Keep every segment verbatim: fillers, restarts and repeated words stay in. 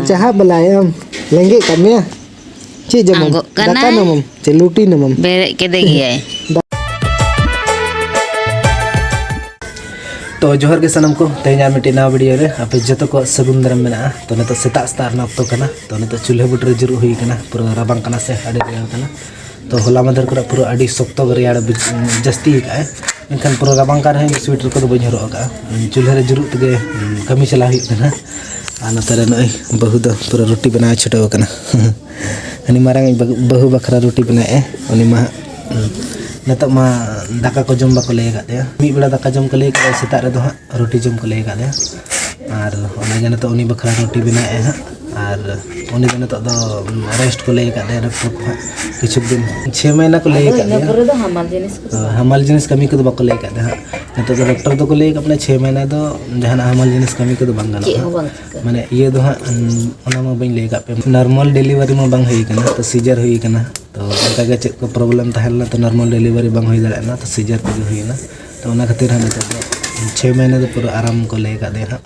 ᱪᱟᱦᱟᱵ ᱵᱟᱞᱟᱭ ᱟᱢ, ᱞᱮᱸᱜᱮᱡ ᱠᱟᱜ ᱢᱮᱭᱟ᱾ ᱪᱮᱫ ᱡᱚᱢᱟᱢ? ᱟᱸᱜᱚᱜ ᱠᱟᱱᱟᱭ᱾ ᱫᱟᱠᱟ ᱡᱚᱢᱟᱢ ᱪᱮ ᱞᱩᱴᱤ ᱡᱚᱢᱟᱢ? ᱵᱮᱨᱮᱫ ᱠᱮᱫᱮ ᱜᱮᱭᱟᱭ᱾ ᱛᱚ ᱡᱚᱦᱟᱨ ᱜᱮ ᱥᱟᱱᱟᱢ ᱠᱚ, ᱛᱮᱦᱮᱧ ᱟᱨ ᱢᱤᱫᱴᱤᱡ ᱱᱟᱣᱟ ᱵᱷᱤᱰᱤᱭᱳ ᱨᱮ ᱟᱯᱮ ᱡᱚᱛᱚ ᱠᱚᱣᱟᱜ ᱥᱟᱹᱜᱩᱱ ᱫᱟᱨᱟᱢ ᱢᱮᱱᱟᱜᱼᱟ᱾ ᱛᱚ ᱱᱤᱛᱚᱜ ᱥᱮᱛᱟᱜ ᱥᱮᱛᱟᱜ ᱨᱮᱱᱟᱜ ᱚᱠᱛᱚ ᱠᱟᱱᱟ᱾ ᱛᱚ ᱱᱤᱛᱚᱜ ᱪᱩᱞᱦᱟᱹ ᱵᱩᱴᱟᱹ ᱨᱮ ᱡᱩᱨᱩᱜ ᱦᱩᱭ ᱠᱟᱱᱟ, ᱯᱩᱨᱟᱹ ᱨᱟᱵᱟᱝ ᱠᱟᱱᱟ ᱥᱮ ᱟᱹᱰᱤ ᱨᱮᱭᱟᱲ ᱠᱟᱱᱟ᱾ ᱛᱚ ᱦᱚᱞᱟ ᱢᱟᱫᱷᱮᱨ ᱠᱷᱚᱱᱟᱜ ᱯᱩᱨᱟᱹ ᱟᱹᱰᱤ ᱥᱚᱠᱛᱚ ᱜᱮ ᱨᱮᱭᱟᱲ ᱵᱩᱡ-, ᱡᱟᱹᱥᱛᱤ ᱟᱠᱟᱫᱼᱟᱭ᱾ ᱢᱮᱱᱠᱷᱟᱱ ᱯᱩᱨᱟᱹ ᱨᱟᱵᱟᱝ ᱠᱟᱱ ᱨᱮᱦᱚᱸ ᱤᱧ ᱫᱚ ᱥᱩᱭᱮᱴᱟᱨ ᱠᱚᱫᱚ ᱵᱟᱹᱧ ᱦᱚᱨᱚᱜ ᱟᱠᱟᱫᱼᱟ᱾ ᱪᱩᱞᱦᱟᱹ ᱨᱮ ᱡᱩᱨᱩᱜ ᱛᱮᱜᱮ, ᱩᱸ, ᱠᱟᱹᱢᱤ ᱪᱟᱞᱟᱣ ᱦᱩᱭᱩᱜ ᱠᱟᱱᱟ᱾ ᱟᱨ ᱱᱚᱛᱮ ᱨᱮ ᱱᱚᱜᱼᱚᱭ ᱵᱟᱹᱦᱩ ᱫᱚ ᱯᱩᱨᱟᱹ ᱨᱩᱴᱤ ᱵᱮᱱᱟᱣ ᱪᱷᱩᱴᱟᱹᱣ ᱟᱠᱟᱱᱟ᱾ ᱩᱱᱤ ᱢᱟᱨᱟᱝ ᱤᱡ ᱵᱟᱹᱦᱩ, ᱵᱟᱹᱦᱩ ᱵᱟᱠᱷᱨᱟ ᱨᱩᱴᱤ ᱵᱮᱱᱟᱣᱮᱫᱼᱟᱭ᱾ ᱩᱱᱤ ᱢᱟ ᱦᱟᱸᱜ, ᱩᱸ, ᱱᱤᱛᱚᱜ ᱢᱟ ᱫᱟᱠᱟ ᱠᱚ ᱡᱚᱢ ᱵᱟᱠᱚ ᱞᱟᱹᱭ ᱟᱠᱟᱫ ᱛᱟᱭᱟ᱾ ᱢᱤᱫ ᱵᱮᱲᱟ ᱫᱟᱠᱟ ᱡᱚᱢ ᱠᱚ ᱞᱟᱹᱭ ᱟᱠᱟᱫ ᱛᱟᱭᱟ, ᱥᱮᱛᱟᱜ ᱨᱮᱫᱚ ᱦᱟᱸᱜ ᱨᱩᱴᱤ ᱡᱚᱢ ᱠᱚ ᱞᱟᱹᱭ ᱟᱠᱟᱫ ᱞᱮᱭᱟ᱾ ᱟᱨ ᱚᱱᱟᱜᱮ ᱱᱤᱛᱚᱜ ᱩᱱᱤ ᱵᱟᱠᱷᱨᱟ ᱨᱩᱴᱤ ᱵᱮᱱᱟᱣᱮᱫᱼᱟ ᱦᱟᱸᱜ᱾ ᱟᱨ ᱩᱱᱤ ᱫᱚ ᱱᱤᱛᱚᱜ ᱫᱚ ᱨᱮᱥᱴ ᱠᱚ ᱞᱟᱹᱭ ᱟᱠᱟᱫ ᱞᱮᱭᱟ ᱰᱟᱠᱴᱚᱨ ᱠᱚ ᱦᱟᱸᱜ, ᱠᱤᱪᱷᱩ ᱫᱤᱱ, ᱪᱷᱚᱭ ᱢᱟᱹᱦᱱᱟᱹ ᱠᱚ ᱞᱟᱹᱭ ᱟᱫᱚ ᱟᱠᱟᱫ ᱤᱱᱟᱹ ᱞᱮᱭᱟ᱾ ᱯᱚᱨᱮ ᱫᱚ ᱦᱟᱢᱟᱞ ᱡᱤᱱᱤᱥ ᱠᱚᱫᱚ ᱦᱳᱭ, ᱵᱟᱝ᱾ ᱦᱟᱢᱟᱞ ᱡᱤᱱᱤᱥ ᱠᱟᱹᱢᱤ ᱠᱚᱫᱚ ᱵᱟᱠᱚ ᱞᱟᱹᱭ ᱟᱠᱟᱫ ᱞᱮᱭᱟ ᱦᱟᱸᱜ᱾ ᱱᱤᱛᱚᱜ ᱫᱚ ᱰᱟᱠᱴᱚᱨ ᱫᱚᱠᱚ ᱞᱟᱹᱭ ᱟᱠᱟᱫ ᱵᱚᱱᱟ ᱪᱷᱚᱭ ᱢᱟᱹᱦᱱᱟᱹ ᱫᱚ ᱡᱟᱦᱟᱱᱟᱜ ᱦᱟᱢᱟᱞ ᱡᱤᱱᱤᱥ ᱠᱟᱹᱢᱤ ᱠᱚᱫᱚ ᱵᱟᱝ ᱪᱮᱫ ᱜᱟᱱᱚᱜᱼᱟ᱾ ᱦᱚᱸ ᱵᱟᱝ ᱪᱤᱠᱟᱹᱜᱼᱟ᱾ ᱢᱟᱱᱮ ᱤᱭᱟᱹ ᱫᱚ ᱦᱟᱸᱜ, ᱚᱱᱟ ᱢᱟ ᱵᱟᱹᱧ ᱞᱟᱹᱭ ᱟᱠᱟᱫ ᱯᱮ, ᱱᱚᱨᱢᱟᱞ ᱰᱮᱞᱤᱵᱷᱟᱨᱤ ᱢᱟ ᱵᱟᱝ ᱦᱩᱭ ᱠᱟᱱᱟ, ᱛᱚ ᱥᱤᱡᱟᱨ ᱦᱩᱭ ᱠᱟᱱᱟ᱾ ᱛᱚ ᱚᱱᱠᱟᱜᱮ ᱪᱮᱫ ᱠᱚ ᱯᱨᱚᱵᱞᱮᱢ ᱛᱟᱦᱮᱸ ᱞᱮᱱᱟ, ᱛᱚ ᱱᱚᱨᱢᱟᱞ ᱰᱮᱞᱤᱵᱷᱟᱨᱤ ᱵᱟᱝ ᱦᱩᱭ ᱫᱟᱲᱮᱭᱟᱜ ᱠᱟᱱᱟ, ᱛᱚ ᱥᱤᱡᱟᱨ ᱛᱮᱜᱮ ᱦᱩᱭᱱᱟ᱾ ᱛᱚ ᱚᱱᱟ ᱠᱷᱟᱹᱛᱤᱨ ᱦᱟᱸᱜ ᱱᱤᱛᱚᱜ ᱫᱚ ᱪᱷᱚᱭ ᱢᱟᱹᱦᱱᱟᱹ ᱫᱚ ᱯᱩᱨᱟᱹ ᱟᱨᱟᱢ ᱠᱚ ᱞᱟᱹᱭ ᱟᱠᱟᱫ ᱫᱮᱭᱟ ᱦᱟᱸᱜ᱾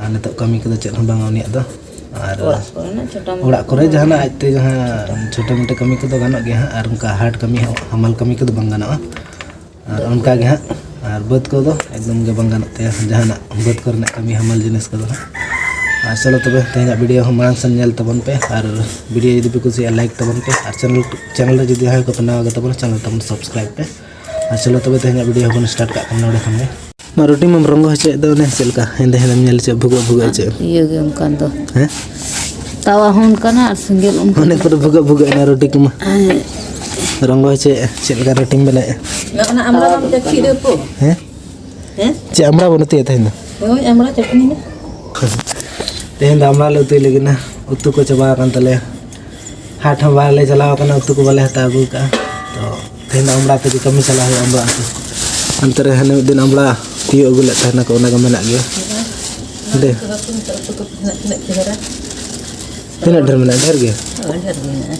ᱟᱨ ᱱᱤᱛᱚᱜ ᱠᱟᱹᱢᱤ ᱠᱚᱫᱚ ᱪᱮᱫ ᱦᱚᱸ ᱵᱟᱝᱟ ᱩᱱᱤᱭᱟᱜ ᱫᱚ᱾ ᱟᱨ ᱚᱲᱟᱜ ᱠᱚᱨᱮᱱᱟᱜ ᱪᱷᱳᱴᱟ ᱢᱳᱴᱟ ᱚᱲᱟᱜ ᱠᱚᱨᱮ ᱠᱟᱹᱢᱤ᱾ ᱡᱟᱦᱟᱱᱟᱜ ᱟᱡᱛᱮ ᱡᱟᱦᱟᱸ ᱪᱷᱳᱴᱟ ᱢᱳᱴᱟ ᱠᱟᱹᱢᱤ ᱠᱚᱫᱚ ᱜᱟᱱᱚᱜ ᱜᱮᱭᱟ ᱦᱟᱸᱜ, ᱟᱨ ᱚᱱᱠᱟ ᱦᱟᱨᱰ ᱠᱟᱹᱢᱤ ᱦᱚᱸ, ᱦᱟᱢᱟᱞ ᱠᱟᱹᱢᱤ ᱠᱚᱫᱚ ᱵᱟᱝ ᱜᱟᱱᱚᱜᱼᱟ᱾ ᱟᱨ ᱚᱱᱠᱟ ᱜᱮ ᱦᱟᱸᱜ, ᱟᱨ ᱵᱟᱹᱫᱽ ᱠᱚᱫᱚ ᱮᱠᱫᱚᱢ ᱜᱮ ᱵᱟᱝ ᱜᱟᱱᱚᱜ ᱛᱟᱭᱟ, ᱡᱟᱦᱟᱱᱟᱜ ᱵᱟᱹᱫᱽ ᱠᱚᱨᱮᱱᱟᱜ ᱠᱟᱹᱢᱤ ᱦᱟᱢᱟᱞ ᱡᱤᱱᱤᱥ ᱠᱚᱫᱚ ᱦᱟᱸᱜ᱾ ᱟᱨ ᱪᱚᱞᱚ ᱛᱚᱵᱮ, ᱛᱮᱦᱮᱧᱟᱜ ᱵᱷᱤᱰᱤᱭᱳ ᱦᱚᱸ ᱢᱟᱲᱟᱝ ᱥᱮᱱ ᱧᱮᱞ ᱛᱟᱵᱚᱱ ᱯᱮ, ᱟᱨ ᱵᱷᱤᱰᱤᱭᱳ ᱡᱩᱫᱤ ᱯᱮ ᱠᱩᱥᱤᱭᱟᱜᱼᱟ, ᱞᱟᱭᱤᱠ ᱛᱟᱵᱚᱱ ᱯᱮ, ᱟᱨ ᱪᱮᱱᱮᱞ, ᱪᱮᱱᱮᱞ ᱨᱮ ᱡᱩᱫᱤ ᱡᱟᱦᱟᱸᱭ ᱠᱚᱯᱮ ᱱᱟᱣᱟ ᱜᱮ ᱛᱟᱵᱚᱱᱟ, ᱪᱮᱱᱮᱞ ᱛᱟᱵᱚᱱ ᱥᱟᱵᱥᱠᱨᱟᱭᱤᱵᱽ ᱯᱮ᱾ ᱟᱨ ᱪᱚᱞᱚ ᱛᱚᱵᱮ, ᱛᱮᱦᱮᱧᱟᱜ ᱵᱷᱤᱰᱤᱭᱳ ᱦᱚᱸᱵᱚᱱ ᱥᱴᱟᱨᱴ ᱠᱟᱜ ᱠᱟᱱᱟ ᱱᱚᱰᱮ ᱠᱷᱚᱱ ᱜᱮ᱾ ᱢᱟ ᱨᱩᱴᱤ ᱢᱟᱢ ᱨᱚᱝᱜᱚ ᱦᱚᱪᱚᱭᱮᱫ ᱫᱚ, ᱚᱱᱮ ᱪᱮᱫ ᱞᱮᱠᱟ ᱦᱮᱸᱫᱮ ᱦᱮᱸᱫᱮᱢ ᱧᱮᱞ ᱦᱚᱪᱚᱭᱮᱫ, ᱵᱷᱩᱜᱟᱹᱜ ᱵᱷᱩᱜᱟᱹᱜ ᱦᱚᱪᱚᱭᱮᱫ᱾ ᱤᱭᱟᱹ ᱜᱮ ᱚᱱᱠᱟ ᱫᱚ᱾ ᱦᱮᱸ? ᱛᱟᱣᱟ ᱦᱚᱸ ᱚᱱᱠᱟᱱᱟ ᱟᱨ ᱥᱮᱸᱜᱮᱞ ᱚᱱᱠᱟ᱾ ᱚᱱᱮ ᱯᱩᱨᱟᱹ ᱵᱷᱩᱜᱟᱹᱜ ᱵᱷᱩᱜᱟᱹᱜ ᱮᱱᱟ ᱨᱩᱴᱤ ᱠᱚᱢᱟ᱾ ᱦᱮᱸ᱾ ᱨᱚᱝᱜᱚ ᱦᱚᱪᱚᱭᱮᱫ, ᱪᱮᱫ ᱞᱮᱠᱟ ᱨᱩᱴᱤᱢ ᱵᱮᱱᱟᱣᱮᱫᱼᱟ? ᱚᱱᱟ ᱟᱢᱲᱟ ᱵᱟᱢ ᱪᱟᱹᱠᱷᱤ ᱫᱚ ᱯᱚ᱾ ᱦᱮᱸ? ᱦᱮᱸ? ᱪᱮᱫ ᱟᱢᱲᱟ ᱵᱚᱱ ᱩᱛᱩᱭᱟ ᱛᱮᱦᱮᱧ ᱫᱚ? ᱦᱳᱭ, ᱟᱢᱲᱟ ᱪᱟᱹᱴᱱᱤ ᱱᱟ᱾ ᱛᱮᱦᱮᱧ ᱫᱚ ᱟᱢᱲᱟ ᱞᱮ ᱩᱛᱩᱭ ᱞᱟᱹᱜᱤᱫ ᱱᱟ᱾ ᱩᱛᱩ ᱠᱚ ᱪᱟᱵᱟ ᱟᱠᱟᱱ ᱛᱟᱞᱮᱭᱟ᱾ ᱦᱟᱴ ᱦᱚᱸ ᱵᱟᱞᱮ ᱪᱟᱞᱟᱣ ᱟᱠᱟᱱᱟ, ᱩᱛᱩ ᱠᱚ ᱵᱟᱞᱮ ᱦᱟᱛᱟᱣ ᱟᱹᱜᱩ ᱠᱟᱜᱼᱟ᱾ ᱛᱚ ᱛᱮᱦᱮᱧ ᱫᱚ ᱟᱢᱲᱟ ᱛᱮᱜᱮ ᱠᱟᱹᱢᱤ ᱪᱟᱞᱟᱣ ᱦᱩᱭᱩᱜᱼᱟ, ᱟᱢᱲᱟ ᱩᱛᱩ᱾ ᱦᱟᱱᱛᱮ ᱨᱮ ᱦᱟᱱᱮ ᱢᱤᱫ ᱫᱤᱱ ᱟᱢᱲᱟ ᱛᱤᱭᱳᱜ ᱟᱹᱜᱩ ᱞᱮᱫ ᱛᱟᱦᱮᱱᱟᱠᱚ, ᱚᱱᱟ ᱜᱮ ᱢᱮᱱᱟᱜ ᱜᱮᱭᱟ᱾ ᱫᱮ᱾ ᱛᱤᱱᱟᱹᱜ ᱰᱷᱮᱨ ᱢᱮᱱᱟᱜᱼᱟ? ᱰᱷᱮᱨ ᱜᱮ? ᱦᱳᱭ, ᱰᱷᱮᱨ ᱜᱮ ᱢᱮᱱᱟᱜᱼᱟ᱾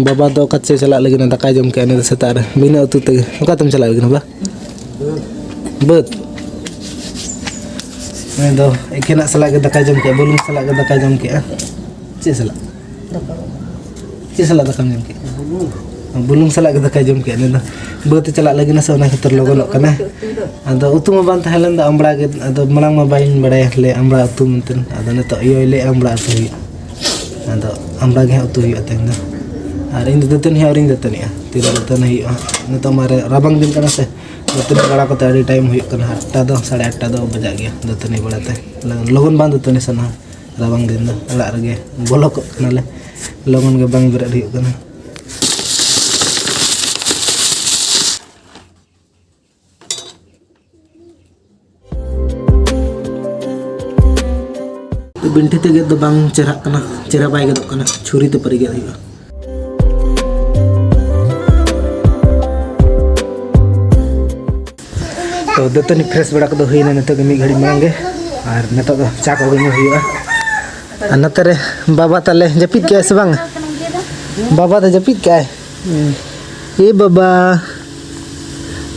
ᱵᱟᱵᱟ ᱫᱚ ᱚᱠᱟ ᱪᱚᱭ ᱪᱟᱞᱟᱜ ᱞᱟᱹᱜᱤᱫ, ᱫᱟᱠᱟᱭ ᱡᱚᱢ ᱠᱮᱜᱼᱟ ᱩᱱᱤ ᱫᱚ ᱥᱮᱛᱟᱜ ᱨᱮ, ᱵᱤᱱᱟᱹ ᱩᱛᱩ ᱛᱮᱜᱮ᱾ ᱚᱠᱟ ᱛᱮᱢ ᱪᱟᱞᱟᱜ ᱞᱟᱹᱜᱤᱫ ᱵᱟ? ᱵᱟᱹᱫᱽ᱾ ᱩᱱᱤ ᱫᱚ ᱮᱠᱷᱮᱱᱟᱜ ᱥᱟᱞᱟᱜ ᱜᱮ ᱫᱟᱠᱟᱭ ᱡᱚᱢ ᱠᱮᱜᱼᱟ, ᱵᱩᱞᱩᱝ ᱥᱟᱞᱟᱜ ᱜᱮ ᱫᱟᱠᱟᱭ ᱡᱚᱢ ᱠᱮᱜᱼᱟ᱾ ᱪᱮᱫ ᱥᱟᱞᱟᱜ? ᱪᱮᱫ ᱥᱟᱞᱟᱜ ᱫᱟᱠᱟᱢ ᱡᱚᱢ ᱠᱮᱜᱼᱟ? ᱵᱩᱞᱩᱝ ᱥᱟᱞᱟᱜ ᱜᱮ ᱫᱟᱠᱟᱭ ᱡᱚᱢ ᱠᱮᱜᱼᱟ᱾ ᱩᱱᱤ ᱫᱚ ᱵᱟᱹᱫᱽ ᱮ ᱪᱟᱞᱟᱜ ᱞᱟᱹᱜᱤᱫ ᱱᱟ ᱥᱮ, ᱚᱱᱟ ᱠᱷᱟᱹᱛᱤᱨ ᱞᱚᱜᱚᱱᱚᱜ ᱠᱟᱱᱟᱭ᱾ ᱟᱫᱚ ᱩᱛᱩ ᱢᱟ ᱵᱟᱝ ᱛᱟᱦᱮᱸ ᱞᱮᱱ ᱫᱚ, ᱟᱢᱲᱟ ᱜᱮ, ᱟᱫᱚ ᱢᱟᱲᱟᱝ ᱢᱟ ᱵᱟᱹᱧ ᱵᱟᱲᱟᱭᱟ ᱞᱮ ᱟᱢᱲᱟ ᱩᱛᱩ ᱢᱮᱱᱛᱮ᱾ ᱟᱫᱚ ᱱᱤᱛᱚᱜ ᱤᱭᱟᱹᱭ ᱞᱟᱹᱭ ᱟᱢᱲᱟ ᱩᱛᱩ ᱦᱩᱭᱩᱜᱼᱟ᱾ ᱟᱫᱚ ᱟᱢᱲᱟ ᱜᱮ ᱦᱟᱸᱜ ᱩᱛᱩ ᱦᱩᱭᱩᱜᱼᱟ ᱛᱮᱦᱮᱧ ᱫᱚ᱾ ᱟᱨ ᱤᱧ ᱫᱚ ᱫᱟᱹᱛᱟᱹᱱᱤ ᱦᱚᱸ ᱟᱹᱣᱨᱤᱧ ᱫᱟᱹᱛᱟᱹᱱᱤᱜᱼᱟ᱾ ᱛᱤᱨᱮ ᱫᱟᱹᱛᱟᱹᱱᱤ ᱦᱩᱭᱩᱜᱼᱟ ᱦᱟᱸᱜ? ᱱᱤᱛᱚᱜ ᱢᱟ ᱨᱮ-, ᱨᱟᱵᱟᱝ ᱫᱤᱱ ᱠᱟᱱᱟ ᱥᱮ, ᱫᱟᱹᱛᱟᱹᱱᱤ ᱵᱟᱲᱟ ᱠᱟᱛᱮ ᱟᱹᱰᱤ ᱴᱟᱭᱤᱢ ᱦᱩᱭᱩᱜ ᱠᱟᱱᱟ᱾ ᱟᱴᱴᱟ ᱫᱚ, ᱥᱟᱲᱮ ᱟᱴᱴᱟ ᱫᱚ ᱵᱟᱡᱟᱜ ᱜᱮᱭᱟ ᱫᱟᱹᱛᱟᱹᱱᱤ ᱵᱟᱲᱟᱛᱮ᱾ ᱞᱚᱜᱚᱱ ᱵᱟᱝ ᱫᱟᱹᱛᱟᱹᱱᱤ ᱥᱟᱱᱟᱣᱟ᱾ ᱨᱟᱵᱟᱝ ᱫᱤᱱ ᱫᱚ ᱚᱲᱟᱜ ᱨᱮᱜᱮ ᱵᱚᱞᱚ ᱠᱚᱜ ᱠᱟᱱᱟᱞᱮ, ᱞᱚᱜᱚᱱ ᱜᱮ ᱵᱟᱝ ᱵᱮᱨᱮᱫ ᱦᱩᱭᱩᱜ ᱠᱟᱱᱟ᱾ ᱵᱤᱱᱴᱷᱤ ᱛᱮ ᱜᱮᱫ ᱫᱚ ᱵᱟᱝ ᱪᱮᱦᱨᱟᱜ ᱠᱟᱱᱟ, ᱪᱮᱦᱨᱟ ᱵᱟᱭ ᱜᱮᱫᱚᱜ ᱠᱟᱱᱟ, ᱪᱷᱩᱨᱤ ᱛᱮ ᱯᱟᱹᱨᱤ ᱜᱮᱫ ᱦᱩᱭᱩᱜᱼᱟ᱾ ᱛᱚ ᱫᱟᱹᱛᱟᱹᱱᱤ ᱯᱷᱨᱮᱥ ᱵᱟᱲᱟ ᱠᱚᱫᱚ ᱦᱩᱭᱱᱟ ᱱᱤᱛᱚᱜ ᱜᱮ ᱢᱤᱫ ᱜᱷᱟᱹᱲᱤᱡ ᱢᱟᱲᱟᱝ ᱜᱮ, ᱟᱨ ᱱᱤᱛᱚᱜ ᱫᱚ ᱪᱟ ᱠᱚᱜᱮ ᱧᱩ ᱦᱩᱭᱩᱜᱼᱟ᱾ ᱟᱨ ᱱᱚᱛᱮ ᱨᱮ ᱵᱟᱵᱟ ᱛᱟᱞᱮ ᱡᱟᱹᱯᱤᱫ ᱠᱮᱜᱼᱟᱭ ᱥᱮ ᱵᱟᱝ? ᱵᱟᱵᱟ ᱫᱚ ᱡᱟᱹᱯᱤᱫ ᱠᱮᱜᱼᱟᱭ᱾ ᱮ ᱵᱟᱵᱟ,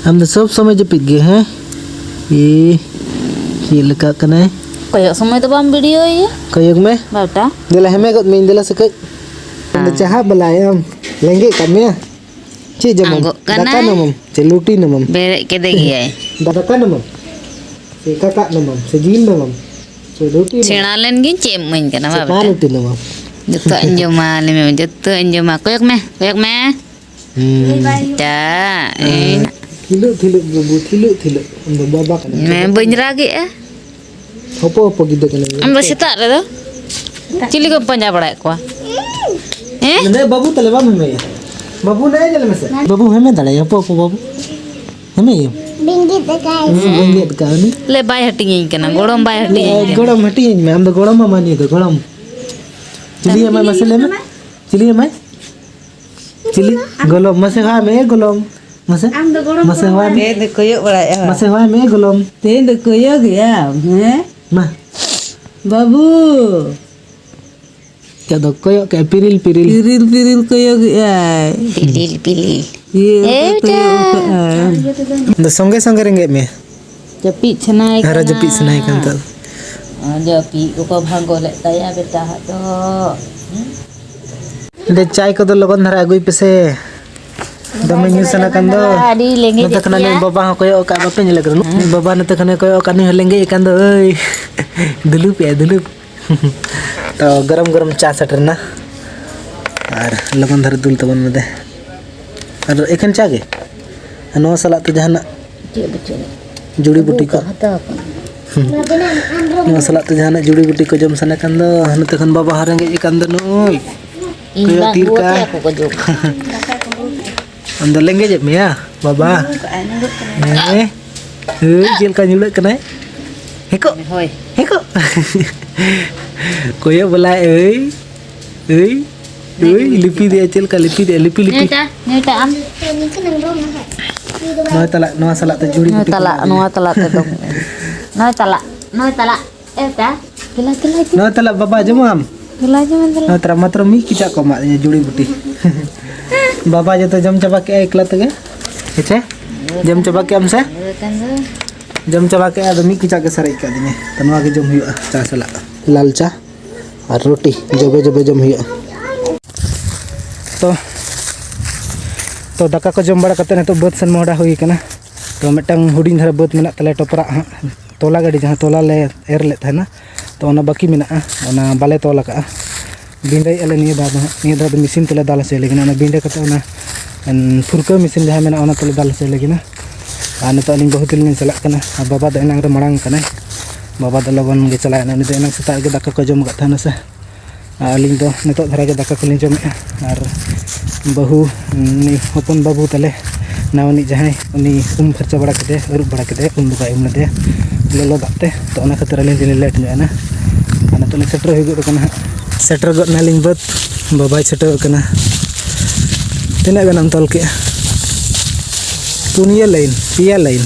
ᱟᱢ ᱫᱚ ᱥᱚᱵ ᱥᱚᱢᱚᱭ ᱡᱟᱹᱯᱤᱫ ᱜᱮ, ᱦᱮᱸ? ᱮ, ᱪᱮᱫ ᱞᱮᱠᱟ ᱠᱟᱱᱟᱭ? ᱠᱚᱭᱚᱜ ᱥᱚᱢᱚᱭ ᱫᱚ ᱵᱟᱢ ᱵᱷᱤᱰᱤᱭᱳᱭᱟ᱾ ᱠᱚᱭᱚᱜ ᱢᱮ᱾ ᱵᱟᱵᱴᱟ᱾ ᱫᱮᱞᱟ ᱦᱮᱢᱮ ᱜᱚᱫ ᱢᱮᱧ, ᱫᱮᱞᱟ ᱥᱮ ᱠᱟᱹᱡ᱾ ᱟᱢ ᱫᱚ ᱪᱟᱦᱟᱵ ᱵᱟᱞᱟᱭᱟᱢ, ᱞᱮᱸᱜᱮᱡ ᱠᱟᱜ ᱢᱮᱭᱟ᱾ ᱪᱮᱫ ᱡᱚᱢᱟᱢ? ᱟᱸᱜᱚᱜ ᱫᱟᱠᱟ ᱠᱟᱱᱟᱭ᱾ ᱱᱟᱢᱟᱢ ᱥᱮ ᱞᱩᱴᱤ ᱱᱟᱢᱟᱢ? ᱵᱮᱨᱮᱫ ᱠᱮᱫᱮ ᱜᱮᱭᱟᱭ᱾ ᱫᱟᱠᱟ ᱱᱟᱢᱟᱢ ᱥᱮ ᱠᱟᱠᱟᱜ ᱱᱟᱢᱟᱢ ᱥᱮ ᱡᱤᱞ ᱱᱟᱢᱟᱢ ᱥᱮ ᱞᱩᱴᱤ ᱱᱟᱢᱟᱢ? ᱥᱮᱬᱟ ᱞᱮᱱ ᱜᱤᱧ, ᱪᱮᱫ ᱮᱢ ᱤᱢᱟᱹᱧ ᱠᱟᱱᱟ, ᱥᱮ ᱵᱟᱵᱴᱟ? ᱯᱟᱸᱪ ᱞᱩᱴᱤ ᱱᱟᱢᱟᱢ? ᱡᱚᱛᱚᱣᱟᱜ ᱤᱧ ᱡᱚᱢᱟ, ᱞᱟᱹᱭ ᱢᱮ, ᱡᱚᱛᱚᱣᱟᱜ ᱤᱧ ᱡᱚᱢᱟ᱾ ᱠᱚᱭᱚᱜ ᱢᱮ, ᱠᱚᱭᱚᱜ ᱢᱮ᱾ ᱦᱩᱸ᱾ ᱪᱟ, ᱦᱮᱸ, ᱤᱧ᱾ ᱛᱷᱤᱞᱩᱜ, ᱛᱷᱤᱞᱩᱜ ᱵᱟᱹᱵᱩ, ᱛᱷᱤᱞᱩᱜ, ᱛᱷᱤᱞᱩᱜ᱾ ᱟᱢ ᱫᱚ ᱵᱟᱵᱟ ᱠᱟᱱᱟᱢ᱾ ᱢᱮ, ᱵᱟᱹᱧ ᱨᱟᱜᱮᱜᱼᱟ᱾ ᱦᱚᱯᱚ, ᱦᱚᱯᱚ ᱜᱤᱫᱽᱨᱟᱹ ᱠᱟᱱᱟᱢ᱾ ᱟᱢ ᱫᱚ ᱥᱮᱛᱟᱜ ᱨᱮᱫᱚ ᱪᱤᱞᱤ ᱠᱚᱢ ᱯᱟᱸᱡᱟ ᱵᱟᱲᱟᱭᱮᱫ ᱠᱚᱣᱟ? ᱦᱮᱸ? ᱱᱮ ᱵᱟᱹᱵᱩ ᱛᱟᱞᱮ ᱵᱟᱢ ᱦᱮᱢᱮᱭᱟ? ᱵᱟᱹᱵᱩ ᱱᱮ ᱧᱮᱞ ᱢᱮᱥᱮ᱾ ᱵᱟᱹᱵᱩ ᱦᱮᱢᱮ ᱫᱟᱲᱮᱭᱟᱜᱼᱟ, ᱦᱚᱯᱚ, ᱦᱚᱯᱚ ᱵᱟᱹᱵᱩ᱾ ᱦᱮᱢᱮᱭᱟᱢ? ᱵᱤᱱ ᱜᱮᱫ ᱟᱠᱟᱫ᱾ ᱦᱩᱸ, ᱵᱟᱹᱧ ᱜᱮᱫ ᱟᱠᱟᱫ ᱩᱱᱤ᱾ ᱞᱮ ᱵᱟᱭ ᱦᱟᱹᱴᱤᱧᱟᱹᱧ ᱠᱟᱱᱟ, ᱜᱚᱲᱚᱢ ᱵᱟᱭ ᱦᱟᱹᱴᱤᱧᱟᱹᱧ ᱠᱟᱱᱟ᱾ ᱜᱚᱲᱚᱢ ᱦᱟᱹᱴᱤᱧᱟᱹᱧ ᱢᱮ, ᱟᱢ ᱫᱚ ᱜᱚᱲᱚᱢ ᱢᱟ ᱢᱟᱱᱤ ᱫᱚ, ᱜᱚᱲᱚᱢ᱾ ᱪᱤᱞᱤ ᱮᱢᱟᱭ ᱢᱟᱥᱮ ᱞᱟᱹᱭ ᱢᱮ? ᱪᱤᱞᱤ ᱮᱢᱟᱭ? ᱪᱤᱞᱤ? ᱜᱚᱞᱚᱢ, ᱢᱟᱥᱮ ᱦᱚᱦᱚᱭ ᱢᱮ, ᱮ ᱜᱚᱞᱚᱢ᱾ ᱢᱟᱥᱮ, ᱟᱢ ᱫᱚ ᱜᱚᱲᱚᱢ ᱢᱟᱥᱮ ᱠᱚᱲᱟ᱾ ᱦᱚᱦᱚᱭ ᱢᱮ᱾ ᱛᱮᱦᱮᱧ ᱫᱚ ᱠᱚᱭᱚᱜ ᱵᱟᱲᱟᱭᱮᱫᱼᱟ᱾ ᱢᱟᱥᱮ ᱦᱚᱦᱚᱭ ᱢᱮ, ᱮ ᱜᱚᱞᱚᱢ᱾ ᱛᱮᱦᱮᱧ ᱫᱚ ᱠᱚᱭᱚᱜ ᱜᱮᱭᱟᱢ, ᱦᱮᱸ? ᱢᱟ᱾ ᱪᱮᱫ ᱫᱚ ᱠᱚᱭᱚᱜ ᱠᱮᱫᱼᱟᱭ ᱯᱤᱨᱤᱞ, ᱯᱤᱨᱤᱞ? ᱯᱤᱨᱤᱞ, ᱯᱤᱨᱤᱞ ᱠᱚᱭᱚᱜᱮᱜᱼᱟᱭ᱾ ᱯᱤᱞᱤᱞ, ᱯᱤᱞᱤᱞ᱾ ᱤᱭᱟᱹ ᱮᱭ ᱠᱚᱭᱚᱜ ᱪᱟ᱾ ᱠᱟᱜᱼᱟᱭ᱾ ᱫᱚ ᱥᱚᱸᱜᱮ ᱥᱚᱸᱜᱮ ᱨᱮᱸᱜᱮᱡ ᱢᱮ᱾ ᱡᱟᱹᱯᱤᱫ ᱥᱟᱱᱟᱭᱮ ᱟᱨ ᱠᱟᱱᱟ᱾ ᱡᱟᱹᱯᱤᱫ ᱥᱟᱱᱟᱭᱮ ᱠᱟᱱ ᱛᱟᱦᱮᱸᱫ᱾ ᱡᱟᱹᱯᱤᱫ ᱠᱚᱠᱚ ᱵᱷᱟᱸᱜᱚ ᱞᱮᱫ ᱛᱟᱭᱟ ᱵᱮᱴᱟ ᱦᱟᱜ ᱫᱚ᱾ ᱦᱩᱸ? ᱚᱸᱰᱮ ᱪᱟᱭ ᱠᱚᱫᱚ ᱞᱚᱜᱚᱱ ᱫᱷᱟᱨᱟ ᱟᱹᱜᱩᱭ ᱯᱮᱥᱮ᱾ ᱫᱚᱢᱮ ᱧᱩ ᱥᱟᱱᱟ ᱠᱟᱱ ᱫᱚ᱾ ᱟᱹᱰᱤ ᱞᱮᱸᱜᱮᱡ ᱱᱚᱛᱮ ᱠᱷᱚᱱᱟᱜ ᱮᱫ ᱱᱩᱭ ᱯᱮᱭᱟ᱾ ᱵᱟᱵᱟ ᱦᱚᱸ ᱠᱚᱭᱚᱜ ᱟᱠᱟᱫ, ᱵᱟᱯᱮ ᱧᱮᱞᱮ ᱠᱟᱱᱟ? ᱦᱮᱸ᱾ ᱱᱩᱭ ᱵᱟᱵᱟ ᱱᱚᱛᱮ ᱠᱷᱚᱱᱮ ᱠᱚᱭᱚᱜ ᱟᱠᱟᱫ, ᱱᱩᱭ ᱦᱚᱸ ᱞᱮᱸᱜᱮᱡ ᱟᱠᱟᱱ ᱫᱚ᱾ ᱳᱭ, ᱫᱩᱞᱩᱯ ᱮᱭᱟᱭ, ᱫᱩᱞᱩᱯ᱾ ᱛᱚ, ᱜᱚᱨᱚᱢ ᱜᱚᱨᱚᱢ ᱪᱟ ᱥᱮᱴᱮᱨ ᱮᱱᱟ᱾ ᱟᱨ ᱞᱚᱜᱚᱱ ᱫᱷᱟᱨᱟ ᱫᱩᱞ ᱛᱟᱵᱚᱱ ᱢᱮ ᱫᱮ᱾ ᱟᱨ ᱮᱠᱷᱮᱱ ᱪᱟ ᱜᱮ? ᱟᱨ ᱱᱚᱣᱟ ᱥᱟᱞᱟᱜ ᱛᱮ ᱡᱟᱦᱟᱱᱟᱜ ᱪᱮᱫ ᱵᱟᱹᱪᱩᱜ ᱟᱹᱱᱤᱡ? ᱡᱩᱲᱤ ᱵᱩᱴᱤ ᱠᱚ᱾ ᱦᱟᱛᱟᱣ ᱠᱟᱜ᱾ ᱦᱩᱸ᱾ ᱱᱚᱣᱟ ᱥᱟᱞᱟᱜ ᱛᱮ ᱡᱟᱦᱟᱱᱟᱜ ᱡᱩᱲᱤ ᱵᱩᱴᱤ ᱠᱚ ᱡᱚᱢ ᱥᱟᱱᱟ ᱠᱷᱟᱱ ᱫᱚ, ᱱᱚᱛᱮ ᱠᱷᱚᱱ ᱵᱟᱵᱟ ᱦᱚᱸ ᱨᱮᱸᱜᱮᱡ ᱟᱠᱟᱱ ᱫᱚ ᱱᱩᱭ᱾ ᱤᱧ ᱠᱚᱭᱚᱜ ᱵᱟᱝ ᱛᱤᱨ ᱜᱚ ᱠᱟᱜ᱾ ᱛᱮ ᱟᱠᱚ ᱠᱚ ᱡᱚᱢ᱾ ᱟᱢ ᱫᱚ ᱞᱮᱸᱜᱮᱡ ᱮᱫ ᱢᱮᱭᱟ, ᱵᱟᱵᱟ? ᱧᱩᱨᱩᱜ ᱠᱟᱜᱼᱟᱭ, ᱧᱩᱨᱩᱜ ᱠᱟᱱᱟᱭ᱾ ᱦᱮᱸ? ᱦᱳᱭ, ᱪᱮᱫ ᱞᱮᱠᱟ ᱧᱩᱞᱟᱹᱜ ᱠᱟᱱᱟᱭ? ᱦᱮᱸ ᱠᱚ? ᱦᱳᱭ᱾ ᱦᱮᱸ ᱠᱚ? ᱠᱚᱭᱚᱜ ᱵᱚᱞᱟᱭ, ᱳᱭ, ᱳᱭ, ᱳᱭ, ᱞᱤᱯᱤ ᱫᱮ, ᱪᱮᱫ ᱞᱮᱠᱟ ᱞᱤᱯᱤ ᱫᱮ, ᱞᱤᱯᱤ, ᱞᱤᱯᱤ᱾ ᱱᱮᱴᱟ, ᱱᱮᱴᱟ ᱟᱢ᱾ ᱱᱚᱣᱟ ᱛᱟᱞᱟ, ᱱᱚᱣᱟ ᱥᱟᱞᱟᱜ ᱛᱮ ᱡᱩᱲᱤ ᱱᱚᱣᱟ ᱜᱩᱴᱤ ᱛᱟᱞᱟ, ᱠᱚ ᱱᱚᱣᱟ ᱛᱟᱞᱟ ᱛᱮᱫᱚ᱾ ᱱᱚᱣᱟ ᱛᱟᱞᱟ, ᱱᱚᱣᱟ ᱛᱟᱞᱟ᱾ ᱮ ᱵᱮᱴᱟ, ᱠᱷᱮᱞᱟ, ᱠᱷᱮᱞᱟ, ᱠᱷᱮᱞᱟ᱾ ᱱᱚᱣᱟ ᱛᱟᱞᱟ, ᱵᱟᱵᱟ, ᱡᱚᱢᱟᱢ? ᱠᱷᱮᱞᱟ, ᱠᱷᱮᱞᱟ, ᱠᱷᱮᱞᱟ᱾ ᱱᱚᱣᱟ ᱛᱟᱞᱟ, ᱢᱟᱛᱨᱚ ᱢᱤᱫ ᱠᱮᱪᱟᱜ ᱠᱚ ᱮᱢᱟᱜ ᱫᱤᱧᱟ, ᱡᱩᱲᱤ ᱵᱩᱴᱤ᱾ ᱵᱟᱵᱟ ᱡᱚᱛᱚ ᱡᱚᱢ ᱪᱟᱵᱟ ᱠᱮᱜᱼᱟᱭ ᱮᱠᱞᱟ ᱛᱮᱜᱮ᱾ ᱦᱮᱸᱪᱮ? ᱡᱚᱢ ᱪᱟᱵᱟ ᱠᱮᱜᱼᱟᱢ ᱥᱮ? ᱡᱚᱢ ᱪᱟᱵᱟ ᱠᱮᱜᱼᱟ, ᱟᱫᱚ ᱢᱤᱫ ᱠᱮᱪᱟᱜ ᱜᱮ ᱥᱟᱨᱮᱡ ᱠᱟᱜ ᱫᱤᱧᱟ᱾ ᱛᱚ, ᱱᱚᱣᱟ ᱜᱮ ᱡᱚᱢ ᱦᱩᱭᱩᱜᱼᱟ, ᱪᱟ ᱥᱟᱞᱟᱜ᱾ ᱞᱟᱞ ᱪᱟ ᱟᱨ ᱨᱩᱴᱤ, ᱡᱚᱵᱮ ᱡᱚᱵᱮ ᱡᱚᱢ ᱦᱩᱭᱩᱜᱼᱟ᱾ ᱛᱚ, ᱛᱚ, ᱫᱟᱠᱟ ᱠᱚ ᱡᱚᱢ ᱵᱟᱲᱟ ᱠᱟᱛᱮ ᱱᱤᱛᱚᱜ ᱵᱟᱹᱫᱽ ᱥᱮᱱ ᱢᱚᱦᱰᱟ ᱦᱩᱭ ᱠᱟᱱᱟ᱾ ᱛᱚ, ᱢᱤᱫᱴᱟᱝ ᱦᱩᱰᱤᱧ ᱫᱷᱟᱨᱟ ᱵᱟᱹᱫᱽ ᱢᱮᱱᱟᱜ ᱛᱟᱞᱮᱭᱟ, ᱴᱚᱯᱨᱟᱜ ᱦᱟᱸᱜ᱾ ᱛᱚᱞᱟ ᱜᱟᱹᱰᱤ ᱡᱟᱦᱟᱸ ᱛᱚᱞᱟ ᱞᱮ ᱮᱨ ᱞᱮᱫ ᱛᱟᱦᱮᱱᱟ, ᱛᱚ ᱚᱱᱟ ᱵᱟᱹᱠᱤ ᱢᱮᱱᱟᱜᱼᱟ, ᱚᱱᱟ ᱵᱟᱞᱮ ᱛᱚᱞ ᱟᱠᱟᱜᱼᱟ᱾ ᱵᱤᱸᱰᱟᱹᱭᱮᱫᱼᱟ ᱞᱮ ᱱᱤᱭᱟᱹ ᱫᱷᱟᱣ ᱫᱚ ᱦᱟᱸᱜ, ᱱᱤᱭᱟᱹ ᱫᱷᱟᱣ ᱫᱚ ᱢᱮᱥᱤᱱ ᱛᱮᱞᱮ ᱫᱟᱞ ᱦᱚᱪᱚᱭ ᱞᱟᱹᱜᱤᱫ᱾ ᱚᱱᱟ ᱵᱤᱸᱰᱟᱹ ᱠᱟᱛᱮ ᱚᱱᱟ, ᱮᱱ, ᱯᱷᱩᱨᱠᱟᱹ ᱢᱮᱥᱤᱱ ᱡᱟᱦᱟᱸ ᱢᱮᱱᱟᱜᱼᱟ, ᱚᱱᱟ ᱛᱮᱞᱮ ᱫᱟᱞ ᱦᱚᱪᱚᱭ ᱞᱟᱹᱜᱤᱫ᱾ ᱟᱨ ᱱᱤᱛᱚᱜ ᱟᱹᱞᱤᱧ ᱵᱟᱹᱦᱩ ᱛᱟᱹᱞᱤᱧ ᱞᱤᱧ ᱪᱟᱞᱟᱜ ᱠᱟᱱᱟ, ᱟᱨ ᱵᱟᱵᱟ ᱫᱚ ᱮᱱᱟᱝ ᱨᱮ ᱢᱟᱲᱟᱝ ᱠᱟᱱᱟᱭ᱾ ᱵᱟᱵᱟ ᱫᱚ ᱞᱚᱜᱚᱱ ᱜᱮ ᱪᱟᱞᱟᱣ ᱮᱱᱟ, ᱩᱱᱤ ᱫᱚ ᱮᱱᱟᱝ ᱥᱮᱛᱟᱜ ᱨᱮᱜᱮ ᱫᱟᱠᱟ ᱠᱚ ᱡᱚᱢ ᱟᱠᱟᱫ ᱛᱟᱦᱮᱱᱟ ᱥᱮ᱾ ᱟᱨ ᱟᱹᱞᱤᱧ ᱫᱚ ᱱᱤᱛᱚᱜ ᱫᱷᱟᱨᱟ ᱜᱮ ᱫᱟᱠᱟ ᱠᱚᱞᱤᱧ ᱡᱚᱢᱮᱫᱼᱟ᱾ ᱟᱨ ᱵᱟᱹᱦᱩ, ᱩᱱᱤ ᱦᱚᱯᱚᱱ ᱵᱟᱹᱵᱩ ᱛᱟᱞᱮ, ᱱᱟᱣᱟᱱᱤᱡ ᱡᱟᱦᱟᱸᱭ, ᱩᱱᱤ ᱩᱢ ᱯᱷᱟᱨᱪᱟ ᱵᱟᱲᱟ ᱠᱮᱫᱮᱭᱟ, ᱟᱹᱨᱩᱵ ᱵᱟᱲᱟ ᱠᱮᱫᱮᱭᱟ, ᱩᱱ ᱫᱚ ᱵᱟᱭ ᱩᱢ ᱞᱮᱫᱮᱭᱟ ᱞᱚᱞᱚ ᱫᱟᱜ ᱛᱮ᱾ ᱛᱚ, ᱚᱱᱟ ᱠᱷᱟᱹᱛᱤᱨ ᱟᱹᱞᱤᱧ ᱫᱚᱞᱤᱧ ᱞᱮᱴ ᱧᱚᱜ ᱮᱱᱟ᱾ ᱟᱨ ᱱᱤᱛᱚᱜ ᱞᱤᱧ ᱥᱮᱴᱮᱨ ᱦᱩᱭ ᱜᱚᱫ ᱟᱠᱟᱱᱟ ᱦᱟᱸᱜ᱾ ᱥᱮᱴᱮᱨ ᱜᱚᱫ ᱱᱟᱞᱤᱧ ᱵᱟᱹᱫᱽ, ᱵᱟᱵᱟᱭ ᱪᱷᱩᱴᱟᱹᱣ ᱟᱠᱟᱱᱟ᱾ ᱛᱤᱱᱟᱹᱜ ᱜᱟᱱᱮᱢ ᱛᱚᱞ ᱠᱮᱜᱼᱟ? ᱯᱩᱱᱭᱟᱹ ᱞᱟᱭᱤᱱ, ᱯᱮᱭᱟ ᱞᱟᱭᱤᱱ᱾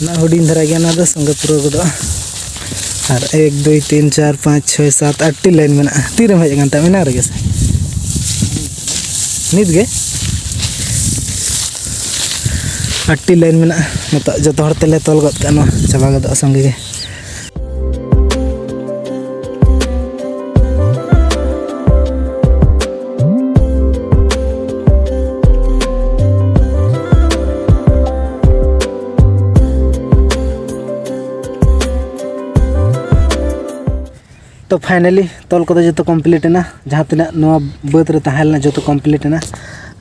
ᱚᱱᱟ ᱦᱩᱰᱤᱧ ᱫᱷᱟᱨᱟ ᱜᱮᱭᱟ, ᱚᱱᱟ ᱫᱚ ᱥᱚᱸᱜᱮ ᱯᱩᱨᱟᱹᱣ ᱜᱚᱫᱚᱜᱼᱟ᱾ ᱟᱨ ᱮᱠ, ᱫᱩᱭ, ᱛᱤᱱ, ᱪᱟᱨ, ᱯᱟᱸᱪ, ᱪᱷᱚᱭ, ᱥᱟᱛ, ᱟᱴ ᱴᱤ ᱞᱟᱭᱤᱱ ᱢᱮᱱᱟᱜᱼᱟ᱾ ᱛᱤᱨᱮᱢ ᱦᱮᱡ ᱟᱠᱟᱱ ᱛᱟᱦᱮᱸᱫ? ᱮᱱᱟᱝ ᱨᱮᱜᱮ ᱥᱮ? ᱱᱤᱛ ᱜᱮ? ᱟᱴᱴᱤ ᱞᱟᱭᱤᱱ ᱢᱮᱱᱟᱜᱼᱟ᱾ ᱱᱤᱛᱚᱜ ᱡᱚᱛᱚ ᱦᱚᱲ ᱛᱮᱞᱮ ᱛᱚᱞ ᱜᱚᱫ ᱠᱟᱜᱼᱟ, ᱱᱚᱣᱟ ᱪᱟᱵᱟ ᱜᱚᱫᱚᱜᱼᱟ ᱥᱚᱸᱜᱮ ᱜᱮ᱾ ᱛᱚ finally ᱛᱚᱞ ᱠᱚᱫᱚ ᱡᱚᱛᱚ complete ᱮᱱᱟ᱾ ᱡᱟᱦᱟᱸ ᱛᱤᱱᱟᱹᱜ ᱱᱚᱣᱟ ᱵᱟᱹᱫᱽ ᱨᱮ ᱛᱟᱦᱮᱸ ᱞᱮᱱᱟ, ᱡᱚᱛᱚ complete ᱮᱱᱟ᱾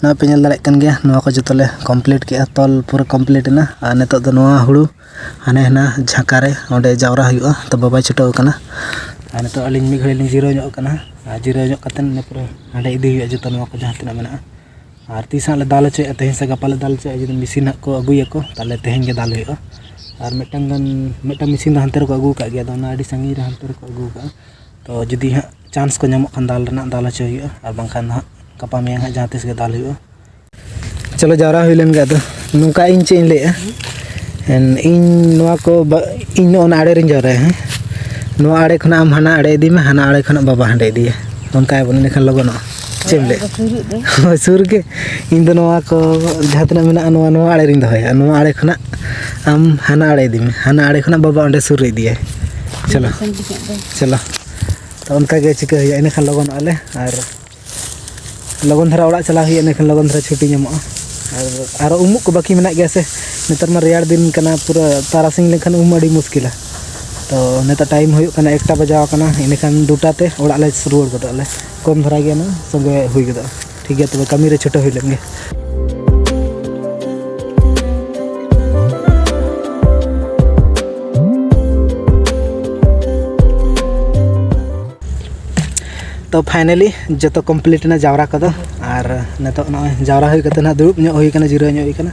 ᱱᱚᱣᱟ ᱯᱮ ᱧᱮᱞ ᱫᱟᱲᱮᱭᱟᱜ ᱠᱟᱱ ᱜᱮᱭᱟ, ᱱᱚᱣᱟ ᱠᱚ ᱡᱚᱛᱚ ᱞᱮ complete ᱠᱮᱜᱼᱟ, ᱛᱚᱞ ᱯᱩᱨᱟᱹ complete ᱮᱱᱟ᱾ ᱟᱨ ᱱᱤᱛᱚᱜ ᱫᱚ ᱱᱚᱣᱟ ᱦᱩᱲᱩ ᱦᱟᱱᱮ ᱦᱟᱱᱟ ᱡᱷᱟᱸᱠᱟ ᱨᱮ ᱚᱸᱰᱮ ᱡᱟᱣᱨᱟ ᱦᱩᱭᱩᱜᱼᱟ᱾ ᱛᱚ ᱵᱟᱵᱟᱭ ᱪᱷᱩᱴᱟᱹᱣ ᱟᱠᱟᱱᱟ᱾ ᱟᱨ ᱱᱤᱛᱚᱜ ᱟᱹᱞᱤᱧ ᱢᱤᱫ ᱜᱷᱟᱹᱲᱤᱡ ᱞᱤᱧ ᱡᱤᱨᱟᱹᱣ ᱧᱚᱜ ᱠᱟᱱᱟ᱾ ᱟᱨ ᱡᱤᱨᱟᱹᱣ ᱧᱚᱜ ᱠᱟᱛᱮᱫ ᱤᱱᱟᱹ ᱯᱚᱨᱮ ᱦᱟᱸᱰᱮ ᱤᱫᱤ ᱦᱩᱭᱩᱜᱼᱟ ᱡᱚᱛᱚ ᱱᱚᱣᱟ ᱠᱚ ᱡᱟᱦᱟᱸ ᱛᱤᱱᱟᱹᱜ ᱢᱮᱱᱟᱜᱼᱟ᱾ ᱟᱨ ᱛᱤᱥ ᱦᱟᱸᱜ ᱞᱮ ᱫᱟᱞ ᱦᱚᱪᱚᱭᱮᱫᱼᱟ, ᱛᱮᱦᱮᱧ ᱥᱮ ᱜᱟᱯᱟ ᱞᱮ ᱫᱟᱞ ᱦᱚᱪᱚᱭᱮᱫᱼᱟ᱾ ᱡᱩᱫᱤ ᱢᱮᱥᱤᱱ ᱦᱟᱸᱜ ᱠᱚ ᱟᱹᱜᱩᱭᱟᱠᱚ, ᱛᱟᱦᱚᱞᱮ ᱛᱮᱦᱮᱧ ᱜᱮ ᱫᱟᱞ ᱦᱩᱭᱩᱜᱼᱟ᱾ ᱟᱨ ᱢᱤᱫᱴᱟᱝ ᱜᱟᱱ, ᱢᱤᱫᱴᱟᱝ ᱢᱮᱥᱤᱱ ᱫᱚ ᱦᱟᱱᱛᱮ ᱨᱮᱠᱚ ᱟᱹᱜᱩ ᱟᱠᱟᱫ ᱜᱮᱭᱟ, ᱟᱫᱚ ᱚᱱᱟ ᱟᱹᱰᱤ ᱥᱟᱺᱜᱤᱧ ᱨᱮ ᱦᱟᱱᱛᱮ ᱨᱮᱠᱚ ᱟᱹᱜᱩ ᱟᱠᱟᱫᱼᱟ᱾ ᱛᱚ ᱡᱩᱫᱤ ᱦᱟᱸᱜ chance ᱠᱚ ᱧᱟᱢᱚᱜ ᱠᱷᱟᱱ ᱫᱟᱞ ᱨᱮᱱᱟᱜ, ᱫᱟᱞ ᱦᱚᱪᱚ ᱦᱩᱭᱩᱜᱼᱟ, ᱟᱨ ᱵᱟᱝᱠᱷᱟᱱ ᱫᱚ ᱦᱟᱸᱜ ᱜᱟᱯᱟ ᱢᱮᱭᱟᱝ ᱦᱟᱸᱜ ᱡᱟᱦᱟᱸ ᱛᱤᱥ ᱜᱮ ᱫᱟᱞ ᱦᱩᱭᱩᱜᱼᱟ᱾ ᱪᱚᱞᱚ, ᱡᱟᱣᱨᱟ ᱦᱩᱭ ᱞᱮᱱ ᱜᱮ᱾ ᱟᱫᱚ ᱱᱚᱝᱠᱟ ᱤᱧ ᱪᱮᱫ ᱤᱧ ᱞᱟᱹᱭᱮᱫᱼᱟ, ᱮᱱ ᱤᱧ ᱱᱚᱣᱟ ᱠᱚ ᱵᱟ-, ᱤᱧ ᱱᱚᱜᱼᱚ ᱱᱟ ᱟᱲᱮ ᱨᱤᱧ ᱡᱟᱣᱨᱟᱭᱟ, ᱦᱮᱸ᱾ ᱱᱚᱣᱟ ᱟᱲᱮ ᱠᱷᱚᱱᱟᱜ ᱟᱢ ᱦᱟᱱᱟ ᱟᱲᱮ ᱤᱫᱤ ᱢᱮ, ᱦᱟᱱᱟ ᱟᱲᱮ ᱠᱷᱚᱱᱟᱜ ᱵᱟᱵᱟ ᱦᱟᱸᱰᱮ ᱤᱫᱤᱭᱟ᱾ ᱚᱱᱠᱟᱭᱟᱵᱚᱱ, ᱤᱱᱟᱹᱠᱷᱟᱱ ᱞᱚᱜᱚᱱᱚᱜᱼᱟ᱾ ᱪᱮᱫ ᱮᱢ ᱞᱟᱹᱭᱮᱫᱼᱟ? ᱥᱩᱨᱩᱜ ᱫᱚ᱾ ᱦᱳᱭ, ᱥᱩᱨ ᱜᱮ᱾ ᱤᱧ ᱫᱚ ᱱᱚᱣᱟ ᱠᱚ ᱡᱟᱦᱟᱸ ᱛᱤᱱᱟᱹᱜ ᱢᱮᱱᱟᱜᱼᱟ, ᱱᱚᱣᱟ, ᱱᱚᱣᱟ ᱟᱲᱮ ᱨᱤᱧ ᱫᱚᱦᱚᱭᱟ᱾ ᱱᱚᱣᱟ ᱟᱲᱮ ᱠᱷᱚᱱᱟᱜ ᱟᱢ ᱦᱟᱱᱟ ᱟᱲᱮ ᱤᱫᱤ ᱢᱮ, ᱦᱟᱱᱟ ᱟᱲᱮ ᱠᱷᱚᱱᱟᱜ ᱵᱟᱵᱟ ᱚᱸᱰᱮ ᱥᱩᱨ ᱨᱮ ᱤᱫᱤᱭᱟᱭ᱾ ᱪᱚᱞᱚ᱾ ᱥᱮᱱ ᱴᱷᱤᱠᱟᱹᱜ ᱫᱚ᱾ ᱪᱚᱞᱚ᱾ ᱛᱚ ᱚᱱᱠᱟ ᱜᱮ ᱪᱤᱠᱟᱹ ᱦᱩᱭᱩᱜᱼᱟ, ᱤᱱᱟᱹᱠᱷᱟᱱ ᱞᱚᱜᱚᱱᱚᱜᱼᱟ ᱞᱮ᱾ ᱟᱨ ᱞᱚᱜᱚᱱ ᱫᱷᱟᱨᱟ ᱚᱲᱟᱜ ᱪᱟᱞᱟᱣ ᱦᱩᱭᱩᱜᱼᱟ, ᱤᱱᱟᱹᱠᱷᱟᱱ ᱞᱚᱜᱚᱱ ᱫᱷᱟᱨᱟ ᱪᱷᱩᱴᱤ ᱧᱟᱢᱚᱜᱼᱟ᱾ ᱟᱨ ᱟᱨᱚ ᱩᱢᱩᱜ ᱠᱚ ᱵᱟᱹᱠᱤ ᱢᱮᱱᱟᱜ ᱜᱮᱭᱟ ᱥᱮ᱾ ᱱᱮᱛᱟᱨ ᱢᱟ ᱨᱮᱭᱟᱲ ᱫᱤᱱ ᱠᱟᱱᱟ, ᱯᱩᱨᱟᱹ ᱛᱟᱨᱟᱥᱤᱧ ᱞᱮᱱᱠᱷᱟᱱ ᱩᱢ ᱟᱹᱰᱤ ᱢᱩᱥᱠᱤᱞᱟ᱾ ᱛᱚ ᱱᱤᱛᱚᱜ time ᱦᱩᱭᱩᱜ ᱠᱟᱱᱟ, ᱮᱠᱴᱟ ᱵᱟᱡᱟᱣ ᱠᱟᱱᱟ, ᱤᱱᱟᱹᱠᱷᱟᱱ ᱫᱩᱴᱟ ᱛᱮ ᱚᱲᱟᱜ ᱞᱮ ᱨᱩᱣᱟᱹᱲ ᱜᱚᱫᱚᱜ ᱟᱞᱮ᱾ ᱠᱚᱢ ᱫᱷᱟᱨᱟ ᱜᱮᱭᱟ, ᱱᱟ ᱥᱚᱸᱜᱮ ᱦᱩᱭ ᱜᱚᱫᱚᱜᱼᱟ᱾ ᱴᱷᱤᱠ ᱜᱮᱭᱟ, ᱛᱚᱵᱮ ᱠᱟᱹᱢᱤ ᱨᱮ ᱪᱷᱩᱴᱟᱹᱣ ᱦᱩᱭ ᱞᱮᱱ ᱜᱮ᱾ ᱛᱚ finally ᱡᱚᱛᱚ complete ᱮᱱᱟ ᱡᱟᱣᱨᱟ ᱠᱚᱫᱚ᱾ ᱟᱨ ᱱᱤᱛᱚᱜ ᱱᱚᱜᱼᱚᱭ ᱡᱟᱣᱨᱟ ᱦᱩᱭ ᱠᱟᱛᱮ ᱱᱟᱦᱟᱜ ᱫᱩᱲᱩᱵ ᱧᱚᱜ ᱦᱩᱭ ᱠᱟᱱᱟ, ᱡᱤᱨᱟᱹᱣ ᱧᱚᱜ ᱦᱩᱭ ᱠᱟᱱᱟ᱾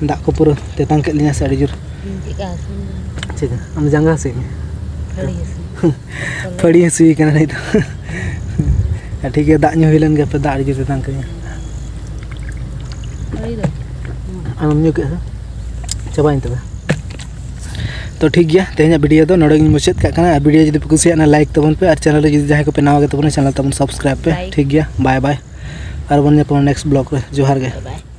ᱫᱟᱜ ᱠᱚ ᱯᱩᱨᱟᱹ ᱛᱮᱛᱟᱝ ᱠᱮᱫ ᱞᱤᱧᱟ ᱥᱮ ᱟᱹᱰᱤ ᱡᱳᱨ᱾ ᱪᱮᱫ ᱠᱟ ᱦᱟᱹᱥᱩ? ᱪᱮᱫ ᱠᱟ? ᱟᱢ ᱡᱟᱸᱜᱟ ᱦᱟᱹᱥᱩᱭᱮᱫ ᱢᱮᱭᱟ? ᱯᱷᱟᱹᱲᱤ ᱦᱟᱹᱥᱩ᱾ ᱯᱷᱟᱹᱲᱤ ᱦᱟᱹᱥᱩᱭᱮ ᱠᱟᱱᱟ ᱱᱤᱛ ᱫᱚ᱾ ᱟᱨ ᱴᱷᱤᱠ ᱜᱮᱭᱟ, ᱫᱟᱜ ᱧᱩ ᱦᱩᱭ ᱞᱮᱱ ᱜᱮ, ᱦᱟᱯᱮ, ᱫᱟᱜ ᱟᱹᱰᱤ ᱡᱳᱨ ᱛᱮᱛᱟᱝ ᱠᱟᱹᱧᱟ᱾ ᱯᱷᱟᱹᱲᱤ ᱫᱚ? ᱟᱢᱮᱢ ᱧᱩ ᱠᱮᱫᱟ? ᱪᱟᱵᱟᱭᱮᱱ ᱛᱟᱵᱮ᱾ ᱛᱚ ᱴᱷᱤᱠ ᱜᱮᱭᱟ, ᱛᱮᱦᱮᱧᱟᱜ video ᱫᱚ ᱱᱚᱰᱮ ᱜᱤᱧ ᱢᱩᱪᱟᱹᱫ ᱠᱟᱜ ᱠᱟᱱᱟ᱾ ᱟᱨ video ᱡᱩᱫᱤ ᱯᱮ ᱠᱩᱥᱤᱭᱟᱜᱼᱟ, like ᱛᱟᱵᱚᱱ ᱯᱮ, ᱟᱨ channel ᱨᱮ ᱡᱩᱫᱤ ᱡᱟᱦᱟᱸᱭ ᱠᱚᱯᱮ ᱱᱟᱣᱟ ᱜᱮ ᱛᱟᱵᱚᱱᱟ, channel ᱛᱟᱵᱚᱱ subscribe ᱯᱮ᱾ Bye. ᱴᱷᱤᱠ ᱜᱮᱭᱟ, bye bye᱾ ᱟᱨ ᱵᱚᱱ ᱧᱟᱯᱟᱢᱟ next vlog ᱨᱮ᱾ ᱡᱚᱦᱟᱨ ᱜᱮ᱾ Bye bye.